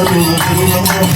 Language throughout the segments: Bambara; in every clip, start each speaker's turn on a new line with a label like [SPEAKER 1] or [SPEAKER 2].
[SPEAKER 1] We'll be right back.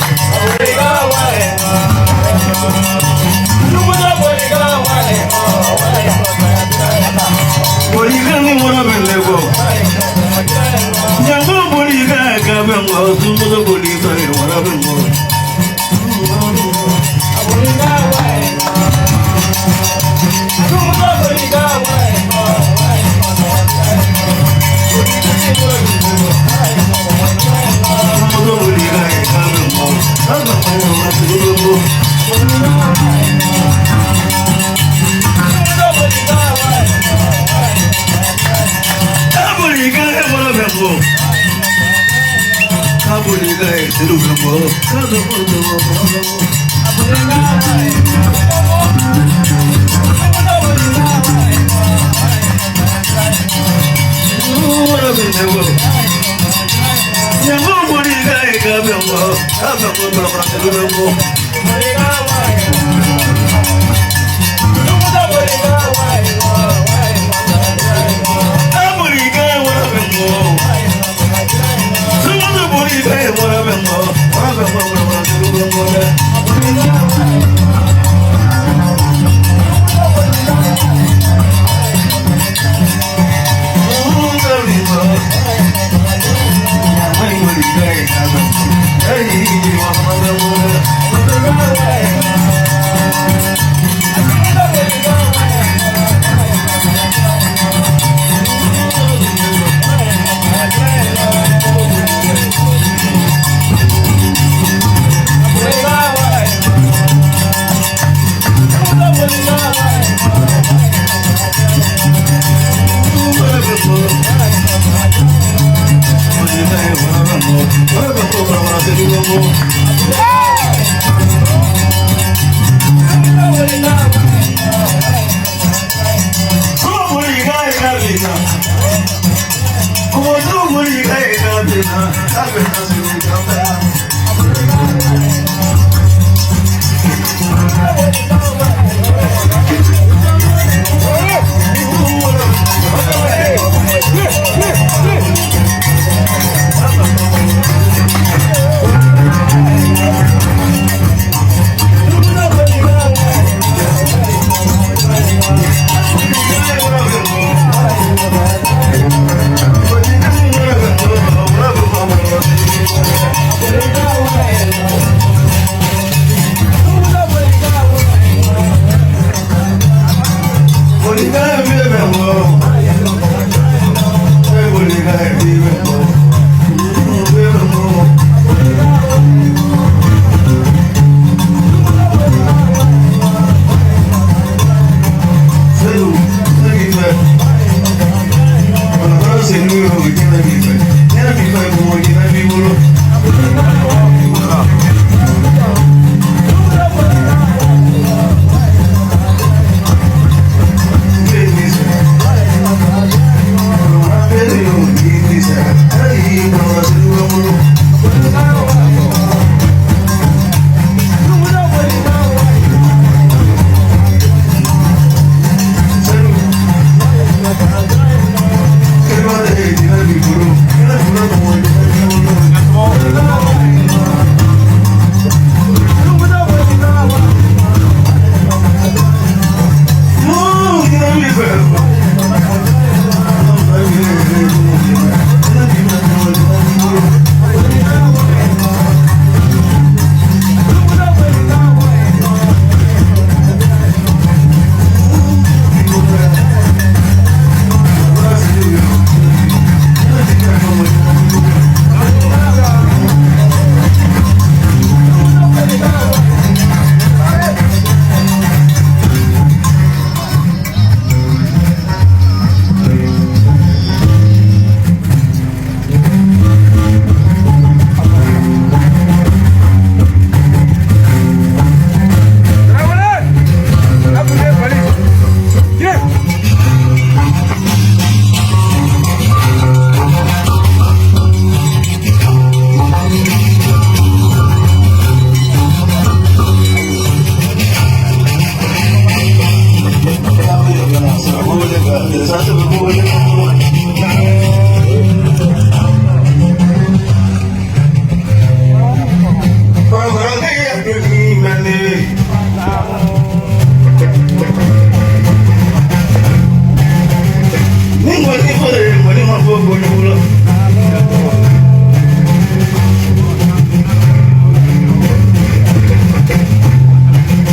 [SPEAKER 1] Ni ŋɔni fɔra ye, ŋɔni ma fɔ kojugu la.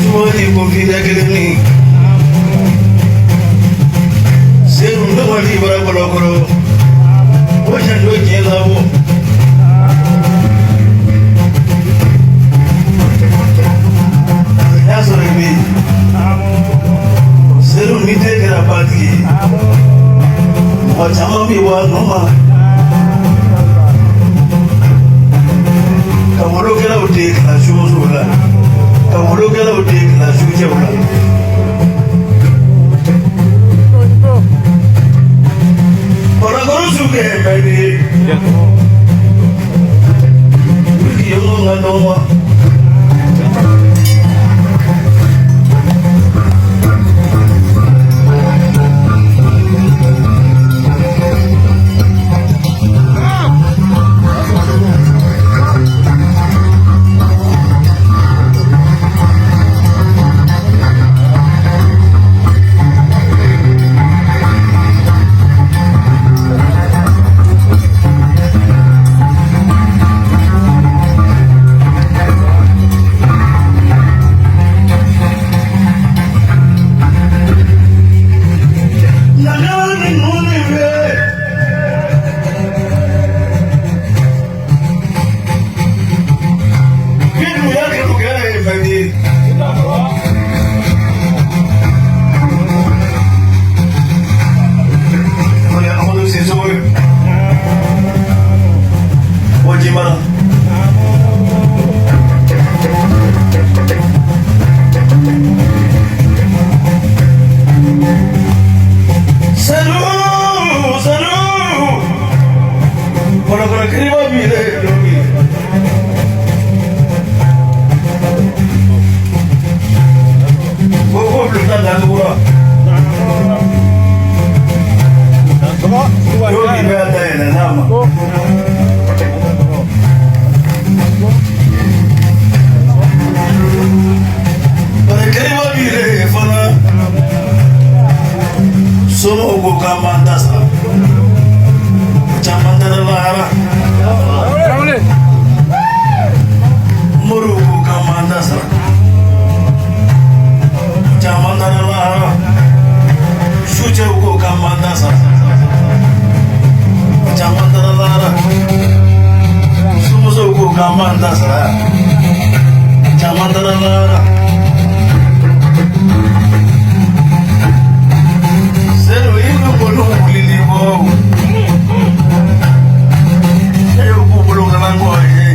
[SPEAKER 1] Sumaworo ko k'i da kelen ni Sedu ne kɔni bɔra Kɔlɔkɔrɔ o janto diɲɛ labɔ. Y'a sɔrɔ i bɛ yen. Sedu ni den kɛra batigi ye, mɔgɔ caman bɛ bɔ a nɔ ma ka wolokɛlaw den ka na sumusow la, ka wolokɛlaw den ka na sujɛw la. Kɔlɔkɔrɔ su kɛ bɛɛ de ye. Wiki ye mun ka nɔgɔ. Somɔgɔw ko k'an b'an ta sara caman taara lahara. Moriw ko k'an b'an ta sara caman taara lahara. Sucɛw ko k'an b'an ta sara caman taara lahara. Sumusow ko k'an b'an ta sara caman taara lahara. Sedu i bɛ bolo wulili bɔ e y'o k'u bolo kalan kɔ ye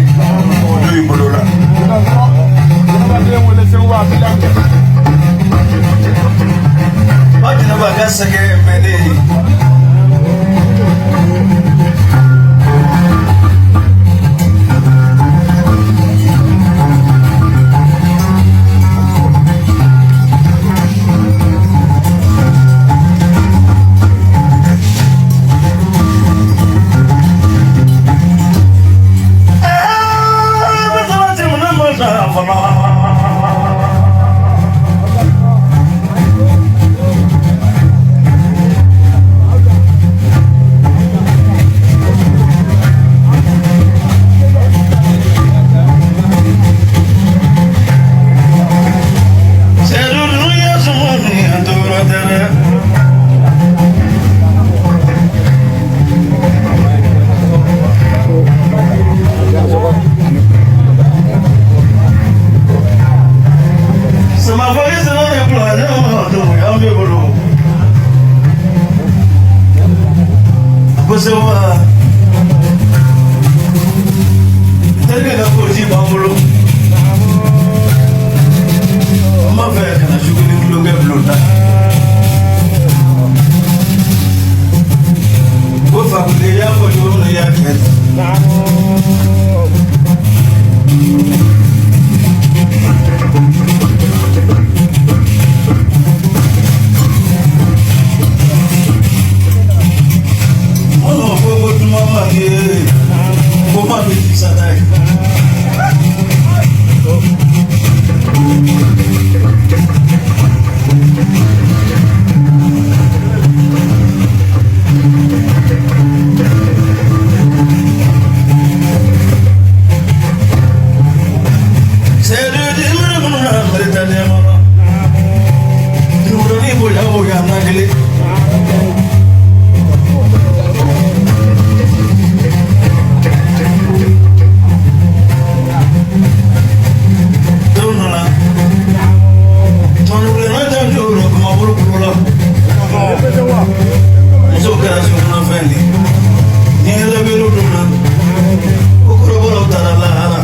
[SPEAKER 1] o don i bolo la. Ba jɛnɛba ka sɛgɛn bɛ ne ye. Terikɛ ka koji b'an bolo. An b'a fɛ ka na suguni tulonkɛ bulon da. Ko fakule y'a fɔ cogo min na i y'a kɛ ten. Ɔnɔ ko ko duman ma kɛ ko ma bɛ sata ye. nɛɛma na ni bonya bonya na kelen. Don dɔ la, tɔnjugulenna tɛ jɔyɔrɔ kuma bolo kulu la. Muso kɛra sokɔnɔfɛn de ye. Ni yɛlɛbere donna, ko kɔrɔbɔrɔw taara lahara.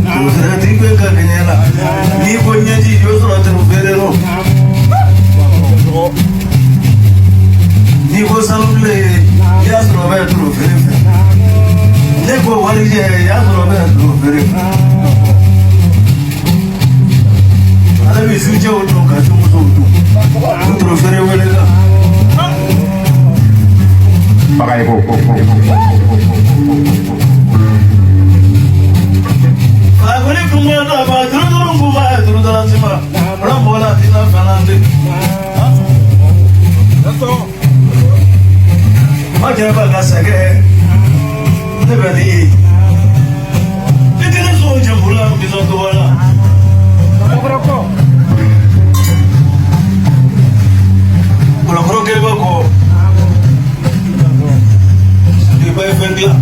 [SPEAKER 1] Torofeere ti bɛ ka kɛɲɛ la. N'i ko ɲɛji, i bɛ sɔrɔ torofeere rɔ. N'i ko sanubilen, i y'a sɔrɔ bɛ torofeere fɛ. Ne ko warijɛ, i y'a sɔrɔ bɛ torofeere fɛ. Ale bɛ sujɛw dun ka sumusow dun. O torofeere wele la.
[SPEAKER 2] Bagayoko.
[SPEAKER 1] Fakoli kungo ta fa turu turu kunba turu tara sima. Ọlọ́ mọ́ la ti na fana de. Má jẹ́ bá ka sɛgɛ ne bɛ ni ye. Ne tɛ ne sɔn jɛnbu la nisɔngoya la. Kɔlɔkɔrɔ kɛlen kɔ. I ba ye fɛn dilan.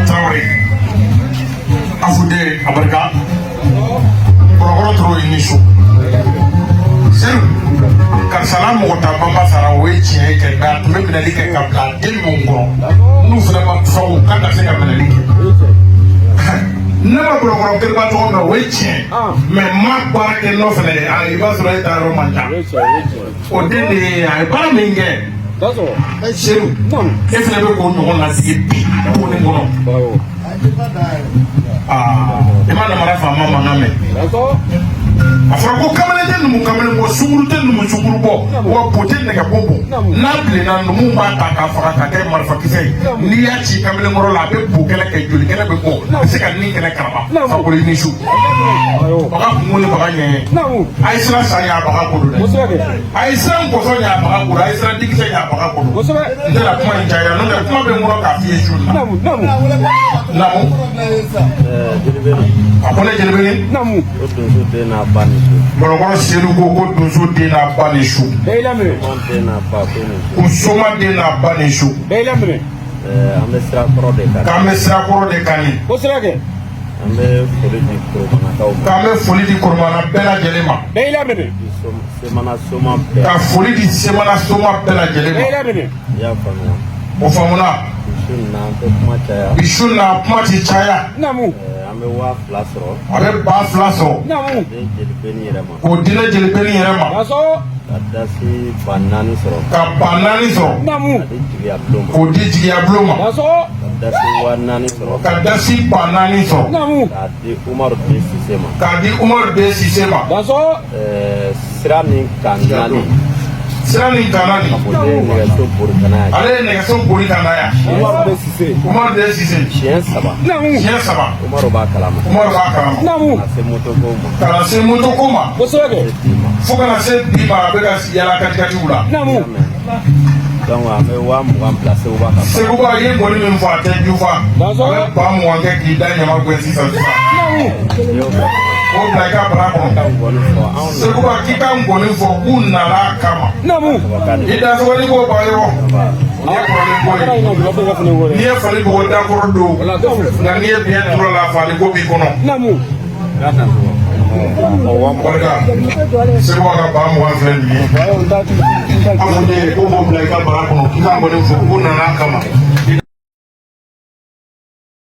[SPEAKER 2] Traoré. Afude abarika. Kɔrɔkɔrɔ toro i ni su. Seru. Karisa la mɔgɔ ta banba sara, o ye tiɲɛ ye kɛ, nka a tun bɛ minɛli kɛ ka bila den mun kɔrɔ. N'u fana ma fɛn, u kan ka se ka minɛli kɛ. Ne ma kɔrɔkɔrɔ kɛnɛba tɔgɔ mɛn, o ye tiɲɛ. Mɛ ma baara kɛ nɔ fɛnɛ ye, i b'a sɔrɔ e ta yɔrɔ man ca. O den de ye a ye baara min kɛ. Seru, e fana bɛ k'o ɲɔgɔn lasigi bi ko nin kɔnɔ. Aa, i ma namara faama mankan mɛn. A fɔra ko kamalen tɛ numu kamalen bɔ, sunguru tɛ numu sunguru bɔ, wa bo tɛ nɛgɛ bɔ bɔ. N'a bilenna, numu b'a ta k'a faga k'a kɛ marifakisɛ ye. N'i y'a ci kamalen kɔrɔ la, a bɛ bo kɛlɛ kɛ, joli kɛlɛ bɛ bɔ, a bɛ se ka ni kɛlɛ karaba. Fakoli ni su. Baga kungo ni baga ɲɛ. A ye sira san y'a baga ko don dɛ. A ye sira nkɔsɔ y'a baga ko don, a ye sira dikisɛ y'a baga ko don. N tɛna kuma in caya, n'o tɛ kuma bɛ n kɔrɔ k'a f'i ye su in na. Naamu. A ko ne jelibele.
[SPEAKER 3] O donso den n'a ba ni su.
[SPEAKER 2] Kɔrɔkɔrɔ Sedu ko ko donso den n'a ba ni su.
[SPEAKER 3] Soma den n'a ba ko ni su.
[SPEAKER 2] Ko soma den n'a ba ni su.
[SPEAKER 3] An bɛ sira kɔrɔ de kan.
[SPEAKER 2] K'an bɛ sira kɔrɔ de kan nin.
[SPEAKER 3] An bɛ foli di Koromanakaw ma.
[SPEAKER 2] K'an bɛ foli di Koromana bɛɛ lajɛlen ma.
[SPEAKER 3] Di Semana soma bɛɛ.
[SPEAKER 2] Ka foli di Semana soma bɛɛ lajɛlen ma.
[SPEAKER 3] I y'a faamuya.
[SPEAKER 2] O faamuna.
[SPEAKER 3] Bi su in na an tɛ kuma caya.
[SPEAKER 2] Bi su in na kuma ti caya.
[SPEAKER 3] An bɛ 2000 sɔrɔ.
[SPEAKER 2] A bɛ 2000 sɔrɔ.
[SPEAKER 3] Den jelibeni yɛrɛ ma.
[SPEAKER 2] K'o di ne jelibeni yɛrɛ ma.
[SPEAKER 3] Ka dasi 4000 sɔrɔ.
[SPEAKER 2] Ka 4000 sɔrɔ.
[SPEAKER 3] Ka di jigiya bulon ma.
[SPEAKER 2] K'o di jigiya bulon ma.
[SPEAKER 3] Ka dasi 4000 sɔrɔ.
[SPEAKER 2] Ka dasi 4000 sɔrɔ.
[SPEAKER 3] K'a di Umaru den Sise ma.
[SPEAKER 2] K'a di Umaru den Sise ma.
[SPEAKER 3] Sira nin kan naani.
[SPEAKER 2] Sira nin kan naani.
[SPEAKER 3] O de ye nɛgɛso bori ka na yan.
[SPEAKER 2] Ale ye nɛgɛso bori ka na yan. Umaru den Sise.
[SPEAKER 3] Siɲɛ saba.
[SPEAKER 2] Siɲɛ saba.
[SPEAKER 3] Umaru b'a kalama.
[SPEAKER 2] Umaru b'a kalama.
[SPEAKER 3] Ka se moto ko ma.
[SPEAKER 2] Ka na se moto ko ma.
[SPEAKER 3] Se bi ma.
[SPEAKER 2] Fo ka na se bi ma, a bɛ ka yala katikatiw la.
[SPEAKER 3] Donc an bɛ 20 000 bila Seguba ka.
[SPEAKER 2] Seguba ye gɔni min fɔ, a tɛ jufa. A bɛ 20 000 kɛ k'i da ɲama gɛn sisan sisan.
[SPEAKER 3] N'i y'o fɔ.
[SPEAKER 2] K'o bila i ka bara kɔnɔ. Seguba, k'i ka ngɔni fɔ k'u nana a kama. I dansɔgɔli ko Bagayɔgɔ, nin ye kɔrɔlen ko ye. N'i ye fali bugɔ, dakɔrɔ don, nka n'i ye biɲɛ turu a la, fali ko b'i kɔnɔ. Barika Seguba ka 20,000 filɛ nin ye. Aw ye ko b'o bila i ka bara kɔnɔ, k'i ka ngɔni fɔ k'u nana a kama.